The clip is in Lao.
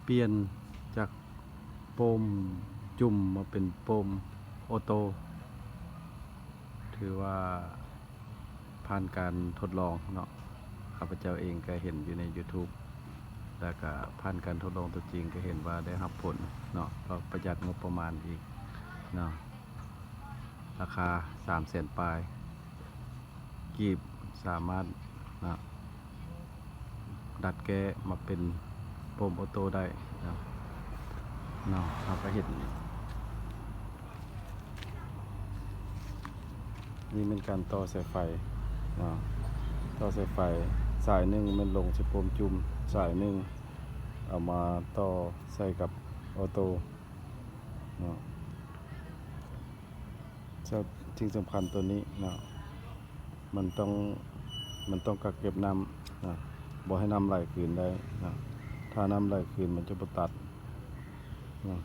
ປ່ຽນຈາກປຸ່ມຈຸ່ມມາເປັນປຸ່ມໂອໂຕ້ ຖືວ່າຜ່ານການທົດລອງເນາະ, ຂ້າພະເຈົ້າເອງກໍເຫັນຢູ່ໃນ YouTube ແລ້ວກໍຜ່ານການທົດລອງຕົວຈິງກໍເຫັນວ່າໄດ້ຮັບຜົນເນາະ, ກໍປະຢັດງົບປະມານອີກເນາະ. ລາຄາສາມແສນປາຍກີບ ສາມາດນະ ດັດແກ້ມາເປັນປຸ່ມໂອໂຕ້ໄດ້ນະ ເນາະ. ເຮົາກໍເຫັນ ນີ້ແມ່ນການຕໍ່ສາຍໄຟເນາະ, ຕໍ່ສາຍໄຟສາຍໜຶ່ງແມ່ນລົງໃສ່ປຸ່ມຈຸ່ມ, ສາຍໜຶ່ງເອົາມາຕໍ່ໃສ່ກັບໂອໂຕ້ເນາະ. ແລ້ວສິ່ງສຳຄັນຕົວນີ້ເນາະ ມັນຕ້ອງ ມັນຕ້ອງກັກເກັບນ້ຳນະ, ບໍ່ໃຫ້ນ້ຳໄຫຼຄືນໄດ້ນະ, ຖ້ານ້ຳໄຫຼຄືນມັນຈະບໍ່ຕັດນະ.